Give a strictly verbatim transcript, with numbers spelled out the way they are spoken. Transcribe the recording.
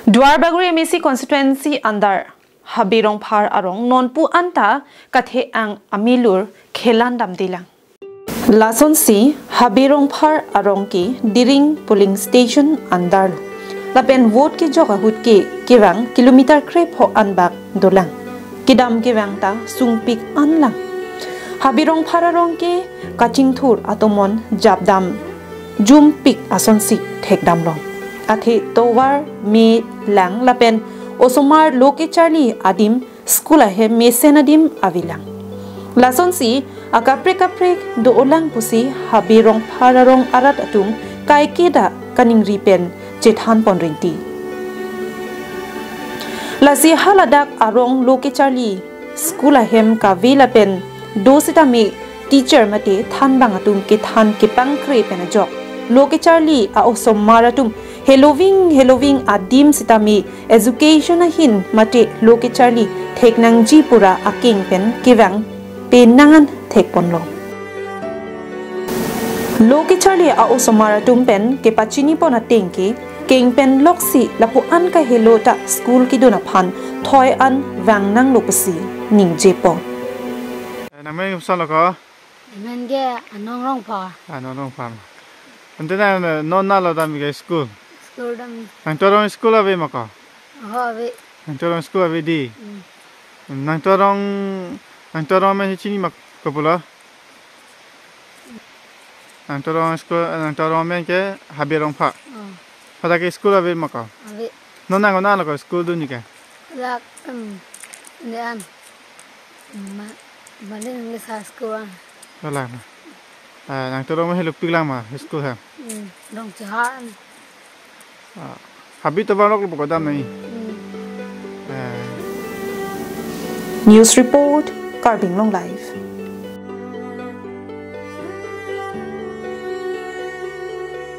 Duarbagori M A C constituency under Habe Rongphar arong nonpu anta kathe-ang amilur khelan damdelang. Lasonsi Habe Rongphar arong ke Diring polling station under lo. Lapen vote kejok ahut ke kevang kilometer krepho anbak dolang. Kedam kevang ta sungpik anlang. Habe Rongphar arong ke kachingthur atomon japdam jumpik asonsi thekdamlong. Athe tovar me lang lapen osomar lo kecharli adim school ahem mesen adim avelang. Lasonsi akaprek kaprek do-olang pusi Habe Rongphar arong arat atum kaiketa kaningri pen chethanpon rinti. Lasi haladak arong lo kecharli school ahem kave lapen do sitame teacher mate thanbang atum kethan kepangkre pen ajok lo kecharli a-osomar atum heloving heloving adim sitame education ahin mate lo kecharli theknangji pura akeng pen kevang penang an thekponlo. Lo kecharli a-osomar atum pen kepachinipon ateng ke keng pen loksi lapu-an kahelo ta school kedun aphan thoi an vangnanglo pusi ningjepon. Nangmen koson lo ko? Amen ke Anong Rongphar. Anong Rongphar. Ante nang non nalo dam ke school? School dam. Nangtum arong school ave ma ko? Ho, ave. Nangtum arong school ave dei. Hmm. Nangtum arong, nangtum arong amen chini ma ko pulo? Nangtum arong school, nangtum arong amen ke Habe Rongphar. Oh. Hadak ke school ave ma ko? Ave. Non nang nalo ko school dunji ke? Lak, em, ne an. Ma, mane nang sa school an. Wala ma. Ah, nangtum arong helopiklang ma school ha? Hmm, rong chehar an. Ah, Habe tovar lok lo ko dam nai. Hmm. Ah. News report, Karbi Anglong Live.